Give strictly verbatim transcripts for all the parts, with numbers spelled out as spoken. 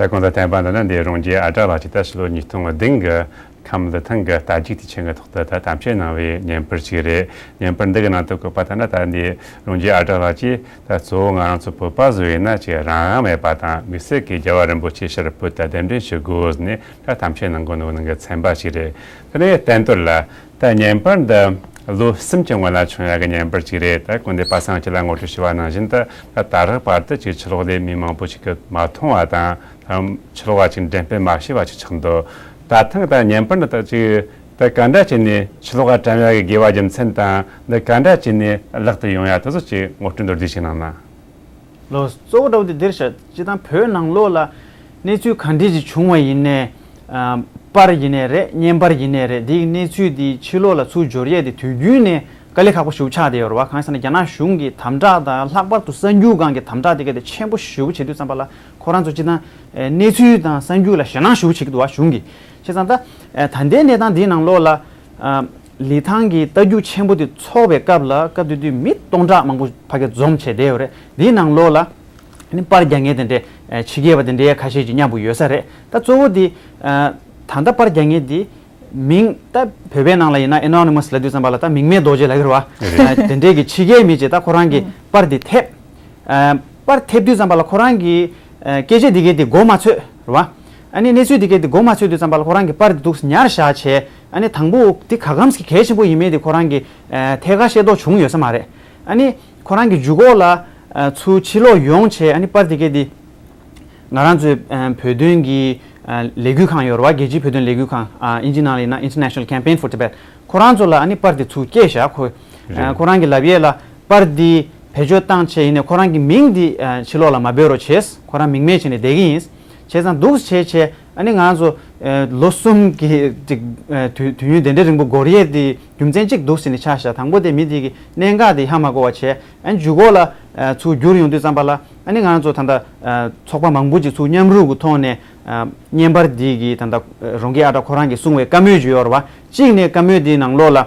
ད་གང་ལྟར་བསྟན་པ་འདི་ནི་འདི་རོང་རྒྱས་ཨ་གྲགས་ལགས་ཀྱིས་ད་ཕྱི་ལོ་ཉིས་སྟོང་བདུན་གྱི་ཁམས་བདེ་ཐང་གི་རྟ་རྒྱུག་དུས་ཆེན་གྱི་ཐོག་ཏུ་ད་གཏམ་བཤད་གནང་བའི་བརྙན་པར་ཅིག་རེད། བརྙན་པར་འདི་གི་ནང་དུ་བཀོད་པ་ལྟར་ན། ད་འདི་རོང་རྒྱས་ཨ་གྲགས་ལགས་ཀྱིས་ད་གཙོ་བོ་ང་རང་ཚོ་བོད་པ་ཚོ་ཡིན་ན་ཅིག་རང་དབང་མེད་པ་དང་། དམིགས་བསལ་གྱིས་རྒྱལ་བ་རིན་པོ་ཆེ་ཕྱིར་བོད་དུ་གདན་འདྲེན་ཞུ་དགོས་ཟེར་ནས་ད་གཏམ་བཤད་གནང་གོ་ནོ་ནང་གི་ཚན་པ་ཞིག་རེད། དེ་ནས་བསྟན་དོན་ལ། ད་བརྙན་པར་འདི་ལོ་གསུམ་གྱི་སྔོན་ལ་བྱུང་ཡག་གི་བརྙན་པར་ཅིག་རེད། ད་སྐུ་ཟླ་པ་སངས་སྐྱིད་ལགས་ངོ་སྤྲོད་ཞུས་པ་ནང་བཞིན། ད་ད་ད་རག་བར་དུ་ཅིག་ཕྱི་ལོགས་ལས་མི་མང་པོ་ཞིག་གིས་མ་མཐོང་བ་དང་། ད་ཕྱི་ལོགས་ལ་ཅིག་འགྲེམས་སྤེལ་མ་བྱས་པ་ཅིག་ཆགས་འདུག་ད་ཐེངས་ད་བརྙན་པར་འདི་ད་ཅིག་ད་ག་འདྲ་བྱས་ནས་ཕྱི་ལོགས་ལ་བཀྲམ་ཡག་གི་དགོས་པ་རྒྱུ་མཚན་དང་། འདི་ག་འདྲ་བྱས་ནས་ལག་ཏུ་ཡོང་ཡག་དེ་ཚོ་ཅིག་ངོ་སྤྲོད་མདོར་བསྡུས་ཤིག་གནང་ན། ལགས། གཙོ་བོ་འདྲ་བོ་དེ་འདིར་བཞག་སྤྱིར་བཏང་བོད་ནང་ལོགས་ལ་གནས་ཚུལ་ག་འདྲ་ཅིག་བྱུང་བ་ཡིན་ནའི། ཨ། པར་ཡིན་ནའི་རེད། བརྙན་པར་ཡིན་ནའི་རེད། འདིའི་གནས་ཚུལ་འདི་ཕྱི་ལོགས་ལ་ཚུར་འབྱོར་ཡས་དེ་དུས་རྒྱུན་ནས་དཀའ་ལས་ཁག་པོ་ཞེ་པོ་ཆགས་བསྡད་ཡོད་རེད་བ། གང་ཡིན་ཟེར་ན་རྒྱ་ནག་གཞུང་གི་དམ་དྲག་དང་། ལྷག་པར་དུ་གསར་འགྱུར་ཁང་གི་དམ་དྲག་དེ་ག་དེ་ཆེན་པོ་ཞེ་པོ་བྱེད་དུས་ཙམ་པ་ལ། ཁོ་རང་ཚོ་སྤྱིར་བཏང་གནས་ཚུལ་དང་གསར་འགྱུར་ལ་ཞེད་སྣང་ཞེ་པོ་བྱེད་ཀྱི་འདུག་བ། གཞུང་གིས། བྱས་ཙང་ད་ད་ལྟའི་གནས་སྟངས་འདིའི་ནང་ལོགས་ལ། ཨ། ལི་ཐང་གི་རྟ་རྒྱུག་ཆེན་པོ་དེ་ཚོགས་པའི་སྐབས་ལ། སྐབས་དེ་དུས་མི་སྟོང་ཕྲག་མང་པོ་ཕ་གིར་འཛོམས་བྱས་བསྡད་ཡོད་རེད། དེའི་ནང་ལོགས་ལ་ནི་པར་རྒྱག་མཁན་དེ་འདྲས། ཨ། ཕྱི་རྒྱལ་བ་དེ་འདྲས་ཁ་ཤས་ཅིག་མཉམ་པོ་ཡོད་ས་རེད། ད་གཙོ་བོ་དེ། ཨ། ད་ལྟ་པར་རྒྱག་མཁན་དེ་མིང་ད་བོད་པའི་ནང་ལ་ཡིན་ན་ཨེ་ནོ་ནི་མ་སི་ལབ་དུས་ཙམ་པ་ལ་ད་མིང་མེད་རྡོ་རྗེ་ལབ་ཀྱི་རེད་བ། རེད། ཨ། དེ་འདྲས་ཀྱི་ཕྱི་རྒྱལ་མི་ཅིག་ད་ཁོ་རང་གིས་པར་དེ་ཐེབས། ཨ། པར་ཐེབས་དུས་ཙམ་པ་ལ་ཁོ་རང་གིས། ཨ། སྐད་ཆ་འདི་གའི་དེ་མགོ་མ་ཚོས་རེད་བ། ཨ་ནི་གནས་ཚུལ་འདི་གའི་དེ་མགོ་མ་ཚོས་དུས་ཙམ་པ་ལ་ཁོ་རང་གིས་པར་འདི་འདུག་ཉར་བཞག་བྱས། ཨ་ནི་དང་པོ་འདི་ག་གམ་ཞིག་གལ་ཆེན་པོ་ཡིན་མིན་དེ་ཁོ་རང་གིས། ཨ། ཐད་ཀར་ཤེས་རྟོགས་བྱུང་ཡོད་ས་མ་རེད། ཨ་ནི་ཁོ་རང་གིས་མཇུག་འོག་ལ། ཨ། ཚུར་ཕྱི་ལོགས་ཡོང་བྱས། ཨ་ནི་པར་འདི་གའི་དེ་ང་རང་ཚོའི། ཨ། བོད་དོན་གྱི། ཨ། ལས་འགུལ་ཁང་ཡོད་རེད་བ། རྒྱལ་སྤྱིའི་བོད་དོན་ལས་འགུལ་ཁང་། ཨ། ཨིན་ཇི་ནང་ལ་ཡིན་ན་International Campaign for Tibet། ཁོ་རང་ཚོ་ལ་ཨ་ནི་པར་འདི་ཚུར་སྐྱེལ་བཞག་ཁོ། ཨ། རེད། ཁོ་རང་གིས་ལབ་ཡས་ལ། པར་འདི་བེད་སྤྱོད་བཏང་བྱས་ཡིན་ནའི་ཁོ་རང་གི་མིང་འདི། ཨ། ཕྱི་ལོགས་ལ་མ་འབོད་རོགས་བྱས། ཁོ་རང་མིང་མེད་བྱས་ནས་བསྡད་ཀྱི་ཡིན། བྱས་ཙང་འདུག་བྱས་བྱས། ཨ་ནི་ང་ཚོ། ཨ། ལོ་གསུམ་གྱི་ཅིག། ཨ། དུས་དུས་ཡུན་དེ་འདྲ་རིང་པོ་འགོར་ཡས་དེ་རྒྱུ་མཚན་གཅིག་འདུག་ཟེར་ནས་ཆགས་ཤག་དང་པོ་དེ་མི་དེ་གི་གནད་འགག་དེ་ཧ་མ་གོ་བ་བྱས། ཨ་ནི་མཇུག་འོག་ལ། ཨ། ཚུར་བསྒྱུར་ཡོང་དུས་ཙམ་པ་ལ། ཨ་ནི་ང་ཚོ་ད་ལྟ། ཨ། ཚོགས་པ་མང་པོ་ཅིག་ཚུར་མཉམ་རུབ་ཀྱི་ཐོག་ནས། ཨ། བརྙན་པར་འདི་གི་ད་ལྟ། ཨ། རོང་རྒྱས་ཨ་གྲགས་ཁོ་རང་གིས་གསུངས་པའི་བཀའ་མོལ་ཅིག་ཡོད་རེད་བ། གཅིག་ནས་བཀའ་མོལ་འདིའི་ནང་ལོགས་ལ།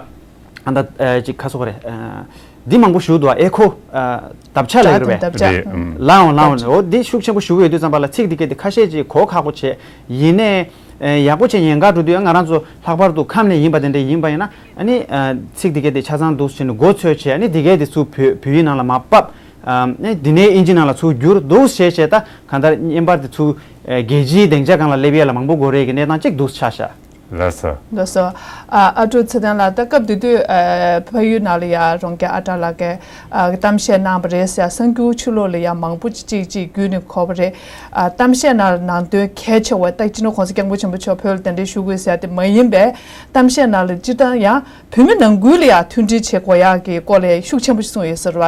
ཨ། ད། ཨ། ཅིག་ཁ་སོག་རེད། ཨ། འདི་མང་པོ་ཞུ་འདུག་ཨེ་ཁོ། ཨ། འདབ་ཆགས་ལབ་རེད་པས། འདབ་ཆགས། རེད། ཨུམ། ལའོ་ལའོ། འོ་འདི་ཤུགས་ཆེན་པོ་ཞུ་གི་ཡོད་དུས་ཙམ་པ་ལ་ཚིག་འདི་གས་དེ་ཁ་ཤས་ཅིག་གོ་ཁག་པོ་བྱས། ཡིན་ནའི། ཨ། ཡག་པོ་བྱས་ཉེན་ཁ་འགྲོ་དུས། ང་རང་ཚོ་ལྷག་པར་དུ་ཁམས་ནས་ཡིན་པ་དེ་འདྲ་ཡིན་པ་ཡིན་ན། ཨ་ནི། ཨ། ཚིག་འདི་གས་དེ་ཆ་ཚང་འདུག་ཟེར་ནས་མགོ་ཚོས་བྱས། ཨ་ནི་འདི་གས་དེ་ཚུར་བོད་བོད་ཡིག་ནང་ལ་མར་ཕབ། ཨ་ནི་འདི་ནས་ཨིན་ཇི་ནང་ལ་ཚུར་བསྒྱུར་འདུག་བྱས་བྱས། ད་གང་ལྟར་བརྙན་པར་དེ་ཚུར། ཨ། རྒྱལ་སྤྱིའི་སྡིངས་ཆ་སྒང་ལ་སླེབས་ཡས་ལ་མང་པོ་འགོར་ཡས་ཀྱི་གནས་སྟངས་གཅིག་འདུག་ཆགས་ཤག་ལགས་སོ། ལགས་སོ། ཨ། ཨ་ཀྲུག་ཚེ་བརྟན་ལགས། ད་སྐབས་དེ་དུས། ཨ། ཕ་ཡུལ་ནང་ལ་ཡ་རོང་རྒྱས་ཨ་གྲགས་ལགས་ཀྱིས། ཨ། གཏམ་བཤད་གནང་བ་རེད་ཟེར། གསར་འགྱུར་ཕྱི་ལོགས་ལ་ཡ་མང་པོ་ཅིག་ཅིག་ཅིག་བརྒྱུད་ནས་གོ་བ་རེད། ཨ། གཏམ་བཤད་ནང་ནང་དོན་གལ་ཆེ་བ། ད་སྤྱི་ནོར་༸གོང་ས་༸སྐྱབས་མགོན་ཆེན་པོ་མཆོག་བོད་ལ་གདན་འདྲེན་ཞུ་དགོས་ཟེར་དེ་མ་ཡིན་པའི། གཏམ་བཤད་ནང་ལ་སྤྱིར་བཏང་ཡང་བོད་མི་ནང་ཁུལ་ལ་ཡ་མཐུན་སྒྲིལ་བྱེད་དགོས་ཡག་གི་སྐོར་ལ་ཤུགས་ཆེན་པོ་ཞིག་གསུངས་ཡོད་ཟེར་བ།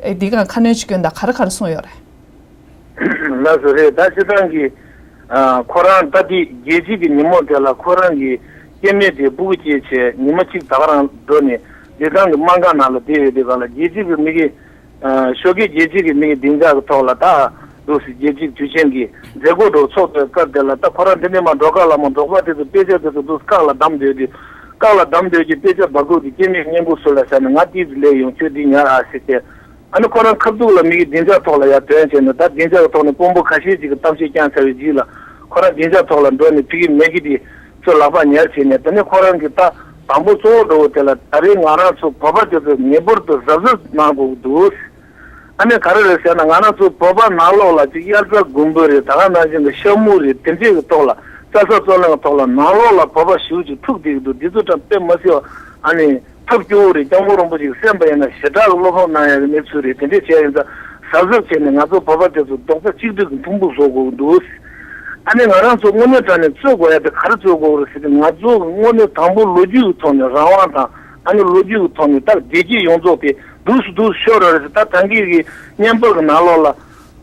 ཨེ། འདི་ག་ཁ་སྣོན་ཅིག་སྐྱོན་དང་ག་རེ་ག་རེ་གསུངས་ཡོད་རེད། ལགས་སོ། རེད། ད་སྤྱིར་བཏང་གི། ཨ། ཁོ་རང་ད་འདི་རྒྱལ་སྤྱི་གི་ཉིན་མོ་དེ་ལ་ཁོ་རང་གི་སྐྱེ་དམན་དེ་སྤུ་གུ་སྐྱེས་བྱས་ཉི་མ་གཅིག་ད་ག་རང་འགྲོ་ནས་བདེ་ཐང་གི་སྨན་ཁང་ནང་ལ་བསྡད་ཡོད་དུས་ག་ལ། རྒྱལ་སྤྱི་གི་མི་གི། ཨ། ཞོགས་ཀས་རྒྱལ་སྤྱི་གི་མི་གི་བདེ་འཇགས་ཀྱི་ཐོག་ལ། ད་འདུག་སེ་རྒྱལ་སྤྱི་དུས་ཆེན་གྱི་མཛད་སྒོ་འགྲོ་ཚོགས་པའི་སྐབས་དེ་ལ། ད་ཁོ་རང་དེ་ནས་མར་འགྲོ་ཁ་ལ་མོ་འབྲོག་པ་དེ་ཚོ་དཔེ་ཆ་དེ་ཚོ་འདུག་སེ་བཀག་ལ་བསྡམས་སྡོད་དུས། བཀག་ལ་བསྡམས་སྡོད་ཀྱི་དཔེ་ཆ་འབག་དགོས་ཀྱི་སྐྱེ་དམན་སྙན་པོ་ཚོ་ལ་ཟེར་ནས། ང་ཏིས་ལས་ཡོང་ཁྱོད་འདི་ཉར་ཨ་ཟེར་ཏེ། ཨ་ནི་ཁོ་རང་ཁ་ཐུག་ལ་མི་གི་བདེ་འཇགས་ཐོག་ལ་ཡར་ཐོན་བྱས་ནས། ད་བདེ་འཇགས་ཀྱི་ཐོག་ནས་དཔོན་པོ་ཁ་ཤས་ཅིག་གིས་གཏམ་བཤད་བསྐྱངས་ཚར་བའི་རྗེས་ལ། ཁོ་རང་བདེ་འཇགས་ཐོག་ལ་འགྲོ་ནས་ཕ་གི་མ་གི་དེ་ཚོ་ལག་པ་ཉར་བྱས་ནས། དེ་ནས་ཁོ་རང་གིས་ད་དང་པོ་གཙོ་བོ་འགྲོ་བོ་དེ་ལ། ད་རེས་ང་རང་ཚོ་བོད་པ་དེ་ཚོ་ངེས་པར་དུ་གཟབ་གཟབ་གནང་དགོས་ཀྱི་འདུག་ཨ་ནི་ག་རེ་རེད་ཟེར་ན། ང་རང་ཚོ་བོད་པ་ནང་ལོགས་ལ་ཅིག་དབྱར་རྩྭ་དགུན་འབུ་རེད། ད་ག་ནང་བཞིན་གྱི་ཤ་མུ་རེད། དེ་འདྲས་ཀྱི་ཐོག་ལ། རྩྭ་ས་རྩྭ་གླང་གི་ཐོག་ལ་ནང་ལོགས་ལ་བོད་པ་ཞེ་པོ་ཅིག་ཐུག་བསྡད་ཀྱི་འདུག་འདི་ཚོ་ཀྱང་དཔེ་མ་སྲིད་པ། ཨ་ནི། ཐབས་སྐྱོ་བོ་རེད། སྐྱབས་མགོན་རིན་པོ་ཆེས་གསན་པ་ཡིན་ན་ཞེ་དྲག་གི་བློ་ཕམ་གནང་ཡག་གི་གནས་ཚུལ་རེད། དེ་འདྲས་བྱས་ཡིན་ཙང་གཟབ་གཟབ་བྱས་ནས་ང་ཚོ་བོད་པ་དེ་ཚོ་རྡོག་རྩ་གཅིག་སྒྲིལ་གྱི་ཕུང་པོ་བཟོ་དགོས་ཀྱི་འདུག་ཨ་ནི་ང་རང་ཚོ་དངོས་གནས་དྲང་གནས་རྩོད་དགོས་ཡག་དེ་ག་རེ་རྩོད་དགོས་ཀྱི་རེད་ཟེར་ན། ང་ཚོ་དངོས་གནས་དང་པོ་ལོ་རྒྱུས་ཀྱི་ཐོག་ནས་རང་དབང་དང་། ཨ་ནི་ལོ་རྒྱུས་ཀྱི་ཐོག་ནས་ད་བདེ་སྐྱིད་ཡོངས་རྫོགས་དེ་འདུག་སེ་འདུག་སེ་ཤོར་བ་རེད་ཟེར། ད་ད་གིན་གྱི་བརྙན་པར་གྱི་ནང་ལོགས་ལ།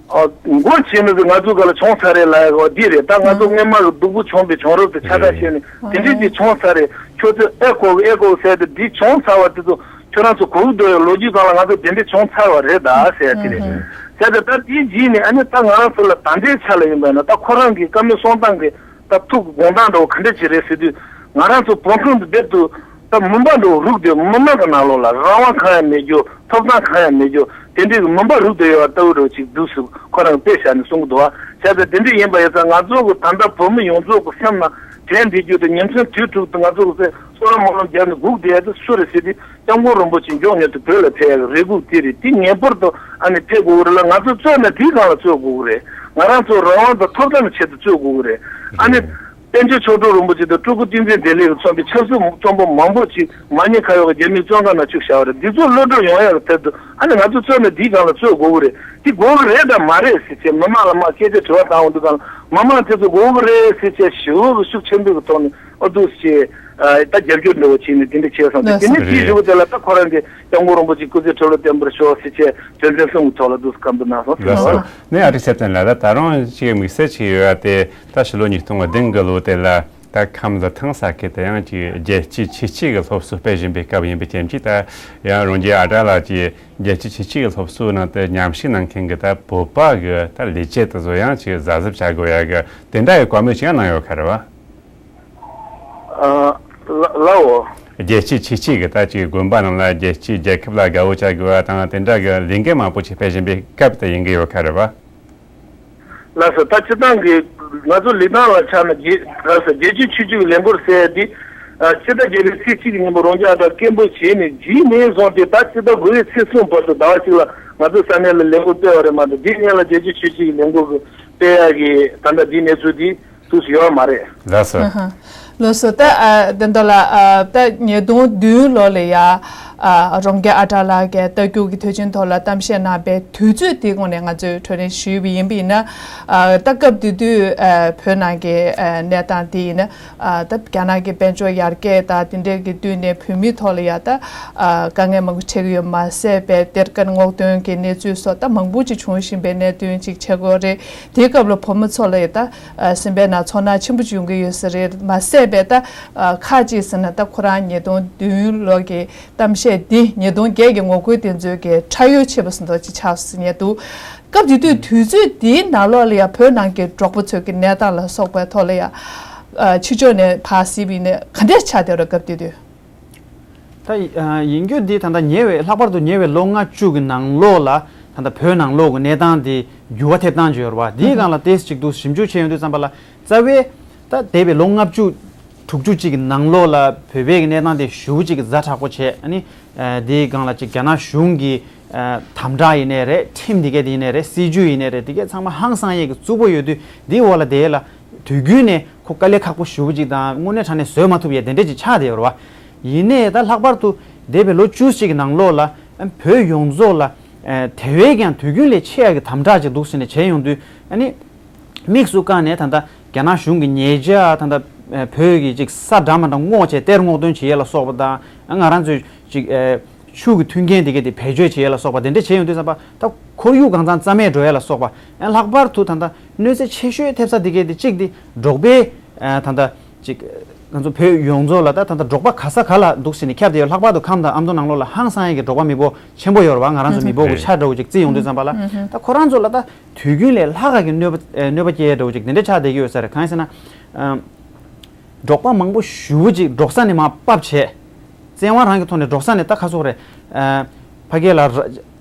ཨ། མགོ་ཆེ་མི་ཚོས་ང་ཚོའི་སྒང་ལ་བྱུང་ཚར་རེད་ལབ་ཡག་འོ་འདི་རེད། ད་ང་ཚོ། ཨ། སྔོན་མ་གི་སྡུག་པོ་བྱུང་བའི་བྱུང་རབས་དེ་ཆ་ཚང་བཤད་ནས། དེ་འདྲས་དེ་བྱུང་ཚར་རེད། ཁྱོད་ཚོས་ཨེ་གོ་གི་ཨེ་གོ་གི་ཟེར་ཏེ། འདི་བྱུང་ཚར་བ་དེ་ཚོ་ཁྱོད་རང་ཚོ་གོ་གི་འདུག་ཡ། ལོ་རྒྱུས་སྒང་ལ་ང་ཚོ་དེ་འདྲས་བྱུང་ཚར་བ་རེད་ད་ཟེར་ཡག་དེ་རེད། ཨ། ཟེར་ཏེ་ད་དེའི་རྗེས་ནས། ཨ་ནི་ད་ང་རང་ཚོ་ལ་ད་ལྟའི་ཆ་ལ་ཡིན་པ་ཡིན་ན། ད་ཁོ་རང་གི་བཀའ་མོལ་གསུང་སྟངས་ཀྱི་ད་ཐུགས་དགོངས་དག་འདྲ་བོ་ག་འདྲ་ཅིག་རེད་ཟེར་དུས། ང་རང་ཚོ་བོད་ཁམས་དེ་རྦད་དུ་ད་མུན་པ་འདྲ་བོ་རུབ་སྟེ། མུན་པ་གི་ནང་ལོགས་ལ་རང་དབང་གང་ཡང་མེད་རྒྱུ། ཐོབ་ཐང་གང་ཡང་མེད་རྒྱུ། དེ་འདྲའི་གི་མུན་པ་རུབ་སྟེ་ཡོད་པ་ལྟ་བུ་འདྲ་བོ་ཅིག་འདུག་སེ་ཁོ་རང་དཔེ་བཞག་ནས་གསུང་གི་འདུག་བ། བྱས་ཙང་དེ་འདྲ་ཡིན་པ་ཡིན་ཙང་ང་ཚོ་གི་ད་ལྟ་བོད་མི་ཡོངས་རྫོགས་ཀྱི་སེམས་ནང་དྲན་བསྡད་རྒྱུ་དེ་ཉིན་མཚན་དུས་དྲུག་ཏུ་ང་ཚོ་གི་སེམས་བསོད་ནམས་སྨོན་ལམ་རྒྱབ་ནས་སྒུག་བསྡད་ཡ་དེ་སུ་རེད་ཟེར་དུས། སྐྱབས་མགོན་རིན་པོ་ཆེ་མགྱོགས་མྱུར་དུ་བོད་ལ་ཕེབས་ཡག་རེ་སྒུག་དེ་རེད། དེ་ངེས་པར་དུ་ཨ་ནི་ཕེབས་དགོས་ཀྱི་རེད་ལ། ང་ཚོ་རྩོད་ན་དེའི་སྒང་ལ་རྩོད་དགོས་ཀྱི་རེད། ང་རང་ཚོ་རང་དབང་དང་ཐོབ་ཐང་གི་ཆེད་དུ་རྩོད་དགོས་ཀྱི་རེད། ཨ་ནི་རེད། པཎ་ཆེན་མཆོག་སྤྲུལ་རིན་པོ་ཆེ་དང་སྤྲུལ་སྐུ་བསྟན་འཛིན་བདེ་ལེགས་ཀྱིས་མཚོན་པའི་ཆབ་སྲིད་བཙོན་པ་མང་པོ་ཅིག་མ་ཉེས་ཁ་གཡོགས་ཀྱི་རྒྱ་མིའི་བཙོན་ཁང་ནང་བཅུག་བཞག་པ་རེད། འདི་ཚོ་གློད་གྲོལ་ཡོང་ཡག་གི་ཐད་དུ་ཨ་ནི་ང་ཚོ་རྩོད་ན་དེའི་སྒང་ལ་རྩོད་དགོས་ཀྱི་རེད། དེ་དགོས་ཀྱི་རེད་དང་མ་རེད་ཟེར་བྱས་མི་མང་ལ་མར་སྐད་ཆ་དྲི་བ་བཏང་འོང་དུས་སྒང་ལ་མི་མང་དེ་ཚོ་དགོས་ཀྱི་རེད་ཟེར་བྱས་ཞེ་པོ་གི་ཤུགས་ཆེན་པོའི་གི་ཐོག་ནས། ཨོ་འདུག་སེ་ཨ་ད་རྒྱབ་སྐྱོར་འདྲ་བོ་བྱས་ནས་དེ་འདྲ་བྱས་སོང་སྟེ། ལགས་དེ་སོ། ནས་དེའི་རེད། གཞུག་གུ་དེ་ལ་ད་ཁོ་རང་གི་སྐྱབས་མགོན་རིན་པོ་ཆེ་སྐུ་ཚེ་ཁྲི་ལོ་བརྟན་པར་ཤོག་ཟེར་བྱས་དོན་ཚན་གསུམ་གྱི་ཐོག་ལ་འདུག་སེ་བཀའ་འདུག་གནང་སོང་། ལགས་སོ། ལགས་སོ། ནས་ཨ་ཏི་ཚེ་བརྟན་ལགས། ད་ད་རུང་ཅིག་དམིགས་བསལ་ཅིག་ཡོད་ཡ་དེ་ད་ཕྱི་ལོ་ཉིས་སྟོང་དང་བདུན་གི་ལོ་དེ་ལ་ད་ཁམས་ལི་ཐང་ས་ཁུལ་དུ་ཡང་ཅིག་རྒྱལ་གཅེས་ཆོས་གཅེས་ཀྱི་སློབ་གསོ་སྤེལ་བཞིན་པའི་སྐབས་ཡིན་པའི་རྐྱེན་གྱིས། ད་ཡང་རོང་རྒྱས་ཨ་བྲག་ལགས་ཀྱིས་རྒྱལ་གཅེས་ཆོས་གཅེས་ཀྱི་སློབ་གསོའི་ནང་དུ་མཉམ་ཞུགས་གནང་མཁན་གྱི་ད་བོད་པ་གི་ད་ལས་བྱེད་དེ་ཚོ་ཡང་ཅིག་གཟབ་གཟབ་བྱ་དགོས་ཡ་གི་དེ་འདྲ་ཡི་བཀའ་མོལ་ཅིག་ཡང་གནང་ཡོད་ཁ་རེད་བ། ཨ། ལ་ལའོ། རྒྱལ་གཅེས་ཆོས་གཅེས་ཀྱི་ད་ཅིག་དགོན་པ་ནང་ལ་རྒྱལ་གཅེས་རྒྱལ་ཁབ་ལ་དགའ་བོ་བྱ་དགོས་པ་དང་དེ་འདྲ་གི་ལས་འགན་མང་པོ་ཅིག་སྤེལ་བཞིན་པའི་སྐབས་དེ་ཡིན་གྱི་ཡོད་ཁ་རེད་བ། ལགས་སོ། ད་སྤྱིར་བཏང་གི་ང་ཚོ་ལི་ཐང་ལ་ཆ་ན་རྒྱལ་ལགས་སོ། རྒྱལ་གཅེས་ཆོས་གཅེས་ཀྱི་ལས་འགུལ་ཟེར་ཡ་འདི། ཨ། ཕྱི་ཟླ་བརྒྱད་པའི་ཚེས་གཅིག་གི་ཉིན་མོ་རོང་རྒྱ་ཨ་བྲག་སྐད་འབོད་བྱས་ནས་རྗེས་ནས་བཟུང་སྟེ་ད་ཕྱི་ཟླ་དགུ་པའི་ཚེས་གསུམ་བར་དུ་ཟླ་བ་གཅིག་ལ་ང་ཚོ་ས་གནས་ལ་ལས་འགུལ་སྤེལ་བ་རེད་མ་གཏོགས། དེའི་སྔོན་ལ་རྒྱལ་གཅེས་ཆོས་གཅེས་ཀྱི་ལས་འགུལ་གྱི་སྤེལ་ཡག་གི་ད་ལྟ་འདིའི་གནས་ཚུལ་འདི་ཚུགས་སུ་ཡོད་མ་རེད། ལགས་སོ། ཨ་ཧ། ལགས་སོ། ད་ཨ་དེ་འདྲ་ལ་ཨ་ད་ཉིས་སྟོང་བདུན་ལོ་ལ་ཡ་ཨ་རོང་རྒྱ་ཨ་བྲག་ལགས་ཀྱིས་རྟ་རྒྱུག་གི་དུས་ཆེན་ཐོག་ལ་གཏམ་བཤད་གནང་པའི་དུས་ཚོད་དེའི་སྒང་ནས་ང་ཚོས་གྲོས་རིམ་ཞུས་པ་ཡིན་པ་ཡིན་ན། ཨ་ད་སྐབས་དེ་དུས་ཨ་བོད་ནང་གི་ཨ་གནས་སྟངས་དེ་ཡིན་ན། ཨ་ད་རྒྱ་ནག་གི་དཔལ་འབྱོར་ཡར་རྒྱས་དང་དེ་འདྲའི་གི་བསྟུན་ནས་བོད་མིའི་ཐོག་ལ་ཡ་ད་ཨ་དཀའ་ངལ་མང་པོ་འཕྲད་ཀྱི་ཡོད་མ་ཟད་པའི་གཏེར་ཁ་སྔོག་འདོན་གྱི་གནས་ཚུལ་སོགས་ད་མང་པོ་ཅིག་བྱུང་བཞིན་པའི་གནད་དོན་ཅིག་ཆགས་ཀྱི་ཡོད་རེད། དེའི་སྐབས་ལ་བོད་མི་ཚོ་ལ་ཡ་ད་ཨ་སེམས་པའི་ནང་ཚོར་སྣང་ཆེན་པོ་ཅིག་ཡོང་གི་ཡོད་ས་རེད། མ་ཟད་པའི་ད་ཨ་ཁ་ཅིག་ཟེར་ན་ད་ཁོ་རང་ཉིས་སྟོང་བདུན་ལོ་གི་གཏམ་བཤད་འདི་ཉིས་སྟོང་བརྒྱད་ཀྱི་ངོ་རྒོལ་དེ་ཚོའི་གི་ཁྲག་ཡོལ་ཆེ་བ་ཟེར་མདོག་ཅིག་ཆགས་སོང་ཡོད་འདུག་སྐབས་དེ་དུས་དུས་ཚོད་འདིའི་ནང་ལོགས་ལ་ཡང་བོད་ནང་གི་འབྲོག་པ་ཚོའི་གི་གནས་སྟངས་ལ་སོགས་པའི་ཐོག་ལ་ཡང་ཨ་ཕྱི་ཕྱོགས་ནས་ཕར་གཟིགས་པ་ཡིན་ན་ག་འདྲས་ཆགས་བསྡད་ཡོད་རེད། སྐབས་དེ་དུས། ད་ཨ་ཡིན་རྒྱུ་འདི་ད་ལྟ་ཉེ་བའི་ལྷག་པར་དུ་ཉེ་བའི་ལོ་ལྔ་བཅུ་གི་ནང་ལོགས་ལ་ད་ལྟ་བོད་ནང་ལོགས་ཀྱི་གནས་སྟངས་འདི་འགྱུར་བ་ཐེབས་སྟངས་ཅིག་ཡོད་རེད་བ། འདིའི་སྒང་ལ་ཏོག་ཙམ་ཅིག་འདུག་ཞིབ་འཇུག་བྱས་ཡོང་དུས་ཙམ་པ་ལ་རྩ་བའི་ད་འདས་པའི་ལོ་ལྔ་བཅུ་དྲུག་ཅུ་ཅིག་གི་ནང་ལོགས་ལ་བོད་པའི་གི་གནས་སྟངས་དེ་ཞེ་པོ་ཅིག་གི་ཛ་དྲག་པོ་བྱས། ཨ་ནི་ཨ་དེའི་སྒང་ལ་ཅིག་རྒྱ་ནག་གཞུང་གི་ཨ་དམ་དྲག་ཡིན་ནའི་རེད། ཁྲིམས་དེ་གས་དེ་ཡིན་ནའི་རེད། སྲིད་ཇུས་ཡིན་ནའི་རེད། དེ་གས་ཚང་མ་ཧང་སང་ཡས་ཀྱི་རྩུབ་པོ་ཡོད་དུས། འདིའི་འོག་ལ་དེ་ལ་དུས་རྒྱུན་ནས་ཁོ་དཀའ་ལས་ཁག་པོ་ཞེ་པོ་ཅིག་དང་དངོས་གནས་དྲང་གནས་བཟོད་མ་ཐུབ་ཡས་དེ་འདྲས་ཅིག་ཆགས་བསྡད་ཡོད་རེད་བ། ཡིན་ནའི་ད་ལྷག་པར་དུ་འདས་པའི་ལོ་བཅུ་ཅིག་གི་ནང་ལོགས་ལ་ཨ་བོད་ཡོངས་རྫོགས་ལ་ཨ་དེ་བས་ཀྱང་དུས་རྒྱུན་ལས་ཆེ་ཡ་གི་དམ་དྲག་ཅིག་འདུག་ཟེར་ནས་བྱས་ཡོང་དུས། ཨ་ནི་དམིགས་སུ་བཀར་ནས་ད་ལྟ་རྒྱ་ནག་གཞུང་གི་ཉེས་ཆད། ད་ལྟ་ཨ་བོད་ཀྱི་ཅིག་ས་འདྲ་མི་འདྲ་སྔོག་བྱས་གཏེར་སྔོག་འདོན་བྱེད་ཡས་ལ་སོགས་པ་དང་། ཨ་ང་རང་ཚོའི་ཅིག་ཨ་ཆུ་གི་མཐུན་རྐྱེན་དེ་གས་དེ་བེད་སྤྱོད་བྱེད་ཡས་ལ་སོགས་པ་དེ་འདྲས་བྱས་ཡོང་དུས་ཙམ་པ། ད་ཁོར་ཡུག་གང་ཚང་རྩ་མེད་འགྲོ་ཡས་ལ་སོགས་པ། ཨ་ལྷག་པར་དུ་ད་ལྟ་གནོད་འཚེ་ཆེ་ཤོས་ཐེབས་ས་དེ་གས་དེ་གཅིག་དེ་འབྲོག་པའི་ཨ་ད་ལྟ་ཅིག་ང་ཚོ་བོད་ཡོངས་རྫོགས་ལ་ད་ད་ལྟ་འབྲོག་པ་ག་ས་ག་ལ་འདུག་ཟེར་ནས་ཁྱབ་བསྡད་ཡོད། ལྷག་པར་དུ་ཁམས་དང་ཨ་མདོ་ནང་ལོགས་ལ་ཧང་སང་ཡས་ཀྱི་འབྲོག་པ་མི་འབོར་ཆེན་པོ་ཡོད་རེད་བ། ང་རང་ཚོ་མི་འབོར་གྱི་ཆ་འདྲ་བོ་ཅིག་བརྩིས་ཡོང་དུས་ཙམ་པ་ལ། ད་ཁོ་རང་ཚོ་ལ་ད་དུས་རྒྱུན་ལས་ལྷག་དཀའ་གི་གནོད་པ་ཨ་གནོད་པ་སྐྱེལ་ཡས་འདྲ་བོ་ཅིག་དེ་འདྲས་ཆགས་བསྡད་ཀྱི་ཡོད་ས་རེད། གང་ཡིན་ཟེར་ན། ཨ་འབྲོག་པ་མང་པོ་ཞེ་པོ་ཅིག་འབྲོག་ས་ནས་མར་ཕབ་བྱས། བཙན་དབང་རང་གི་ཐོག་ནས་འབྲོག་ས་ནས་ད་ག་སོག་རེད། ཨ་ཕ་གི་ལ་ར་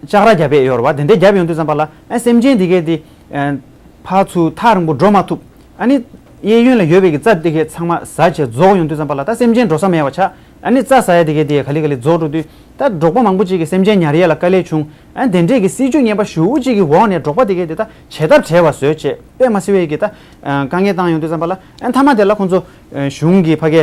ལྕགས་ར་རྒྱབ་ཡས་ཡོད་རེད་བ། དེ་འདྲས་རྒྱབ་ཡོང་དུས་ཙམ་པ་ལ་ཨ་སེམས་ཅན་དེ་གས་དེ་ཨ་ཕར་ཚུར་ཐག་རིང་པོ་འགྲོ་མ་ཐུབ། ཨ་ནི་གཡས་གཡོན་ལ་ཡོད་པའི་གི་རྩྭ་དེ་གས་ཚང་མ་ཟ་བྱས་རྫོགས་ཡོང་དུས་ཙམ་པ་ལ་ད་སེམས་ཅན་འགྲོ་ས་མེད་པ་ཆགས། ཨ་ནི་རྩྭ་ཟ་ཡས་དེ་གས་དེ་ག་ལེ་ག་ལེ་རྫོགས་འགྲོ་དུས། ད་འབྲོག་པ་མང་པོ་ཅིག་གིས་སེམས་ཅན་ཉར་ཡས་ལ་དཀའ་ལས་བྱུང་། ཨ་དེ་འདྲས་ཀྱི་སྲིད་ཇུས་ངན་པ་ཞེ་པོ་ཅིག་གི་འོག་ནས་འབྲོག་པ་དེ་གས་དེ་ད་བྱེད་ཐབས་བྲལ་བ་བཟོས་བྱས་དཔེ་མ་སྲིད་པའི་གི་ད་ཨ་དཀའ་ངལ་བཏང་ཡོང་དུས་ཙམ་པ་ལ། ཨ་མཐའ་མ་དེ་ལ་ཁོང་ཚོ་ཨ་གཞུང་གི་ཕ་གི་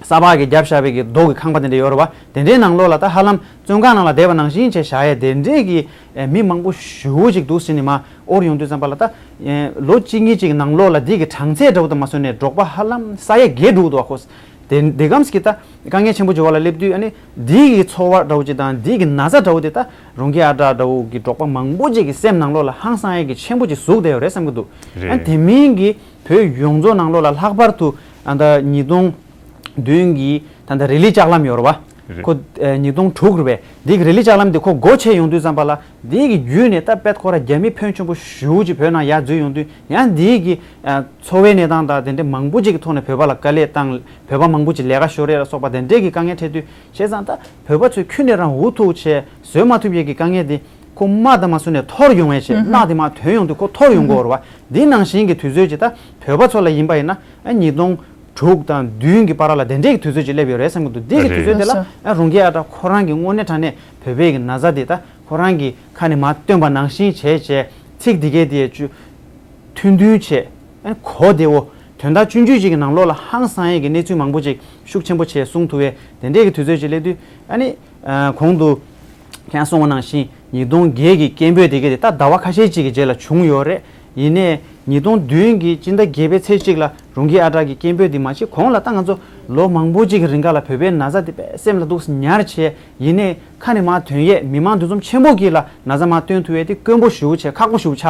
ས་ཕག་གིས་བརྒྱབ་བཞག་པའི་གི་རྡོ་གི་ཁང་པ་དེ་འདྲ་ཡོད་རེད་བ། དེ་འདྲའི་ནང་ལོགས་ལ་ད་ཧ་ལམ་བཙོན་ཁང་ནང་ལ་བསྡད་པ་ནང་བཞིན་བྱས་བཞག་ཡས་དེ་འདྲས་ཀྱི་ཨ་མི་མང་པོ་ཞེ་པོ་ཅིག་འདུག་ཟེར་ནས་མར་དབོར་ཡོང་དུས་ཙམ་པ་ལ། ད་ཨ་ལོ་གཅིག་གཉིས་ཅིག་གི་ནང་ལོགས་ལ་འདི་གི་གྲངས་ཚད་འདྲ་བོ་དང་མ་བཟོས་ནས་འབྲོག་པ་ཧ་ལམ་ས་ཡ་བརྒལ་འགྲོ་གི་འདུག་བ། ཁོ་དེ་འདི་གམ་ཞིག་གི་ད་དཀའ་ངལ་ཆེན་པོ་འབྱོར་བ་ལ་སླེབས་དུས། ཨ་ནི་འདི་གི་ཚོར་བ་འདྲ་བོ་ཅིག་དང་འདི་གི་ན་ཚ་འདྲ་བོ་དེ་ད་རོང་རྒྱས་ཨ་བྲག་འདྲ་བོ་གི་འབྲོག་པ་མང་པོ་ཅིག་གི་སེམས་ནང་ལོགས་ལ་ཧང་སང་ཡས་ཀྱི་ཆེན་པོ་ཅིག་ཟུག་བསྡད་ཡོད་རེད་བསམ་གྱི་འདུག། རེད། ཨ་དེ་མིན་གྱི་བོད་ཡོངས་རྫོགས་ནང་ལོགས་ལ་ལྷག་པར་དུ་ཨ་ད་ཉིས་སྟོང་བདུན་གྱི་ད་ལྟ་རི་ལི་ལྕགས་ལམ་ཡོད་རེད་བ། རེད། ཁོ་ཨ་ཉིས་སྟོང་དྲུག་རེད་པས། འདི་གི་རི་ལི་ལྕགས་ལམ་འདི་ཁོ་སྒོ་ཕྱེ་ཡོང་དུས་ཙམ་པ་ལ། འདི་གི་བརྒྱུད་ནས་ད་དཔེ་ཁོ་ར་རྒྱ་མི་ཕོན་ཆེན་པོ་ཞེ་པོ་ཅིག་བོད་ནང་ཡར་འཛུལ་ཡོང་དུས། ཡང་འདི་གི་ཨ་འཚོ་བའི་གནས་སྟངས་དང་དེ་འདྲ་མང་པོ་ཅིག་གི་ཐོག་ནས་བོད་པ་ལ་དཀའ་ལས་བཏང་། བོད་པ་མང་པོ་ཅིག་ལས་ཀ་ཤོར་ཡས་ལ་སོགས་པ་དེ་འདྲས་ཀྱི་དཀའ་ངལ་འཕྲད་དུས། བྱས་ཙང་ད་བོད་པ་ཚོས་ཁྱོན་ནས་རང་འུ་ཐུག་བྱས་བཟོད་མ་ཐུབ་ཡས་ཀྱི་དཀའ་ངལ་འདི། ཁོ་དམག་དང་མ་སུ་ནས་འཐོར་ཡོང་བའི་ཆེད་དམག་དེ་མར་ཐོན་ཡོང་དུས་ཁོ་འཐོར་ཡོང་གི་ཡོད་རེད་བ། འདི་ནང་བཞིན་གྱི་དུས་ཚོད་ཅིག་ད་བོད་པ་ཚོ་ལ་ཡིན་པ་ཡིན་ན་ཨ་ཉིས་སྟོང་དྲུག་དང་བདུན་གྱི་བར་ལ་དེ་འདྲས་ཀྱི་དུས་ཚོད་ཅིག་སླེབས་ཡོད་རེད་བསམ་གྱི་འདུག་འདི་གི་དུས་ཚོད་དེ་ལ་ཨ་རུང་གི་ཨ་ཏྲ་ཁོ་རང་གི་དངོས་གནས་དྲང་གནས་བོད་པའི་གི་ན་ཚ་དེ་ད་ཁོ་རང་གི་ཁ་ནས་མར་བཏོན་པ་ནང་བཞིན་བྱས་བྱས་ཚིག་འདི་གས་དེ་བཅུ་ཐུང་ཐུང་བྱས་ཨ་གོ་བདེ་བོ་དོན་དག་ཆུང་ཆུང་ཅིག་གི་ནང་ལོགས་ལ་ཧང་སང་ཡས་ཀྱི་གནས་ཚུལ་མང་པོ་ཅིག་ཤུགས་ཆེན་པོ་བྱས་གསུང་ཐུབ་པའི་དེ་འདྲས་ཀྱི་དུས་ཚོད་ཅིག་སླེབས་དུས་ཨ་ནི་གོང་དུ་ཁྱེད་གསུངས་པ་ནང་བཞིན་ཉིས་སྟོང་བརྒྱད་ཀྱི་སྐད་འབོད་དེ་གས་དེ་ད་ཟླ་བ་ཁ་ཤས་ཅིག་གི་རྗེས་ལ་བྱུང་ཡོད་རེད། ཡིན་ནའི་ཉིས་སྟོང་བདུན་གྱི་སྤྱི་ཟླ་བརྒྱད་པའི་ཚེས་གཅིག་ལ་རུང་གི་ཨ་ཏྲ་གི་སྐད་འབོད་འདི་མ་གཞི་གོང་ལ་ད་ང་ཚོ་ལོ་མང་པོ་ཅིག་གི་རིང་ག་ལ་བོད་པའི་ན་ཚ་དེ་དཔེ་སེམས་ལ་སྡུག་ཉར་བྱས་ཡིན་ནའི་ཁ་ནས་མར་ཐོན་ཡས་མི་མང་འདུ་འཛོམས་ཆེན་པོ་གི་ལ་ན་ཚ་མར་བཏོན་ཐུབ་ཡས་དེ་དཀོན་པོ་ཞེ་པོ་བྱས་ཁག་པོ་ཞེ་པོ་ཆགས།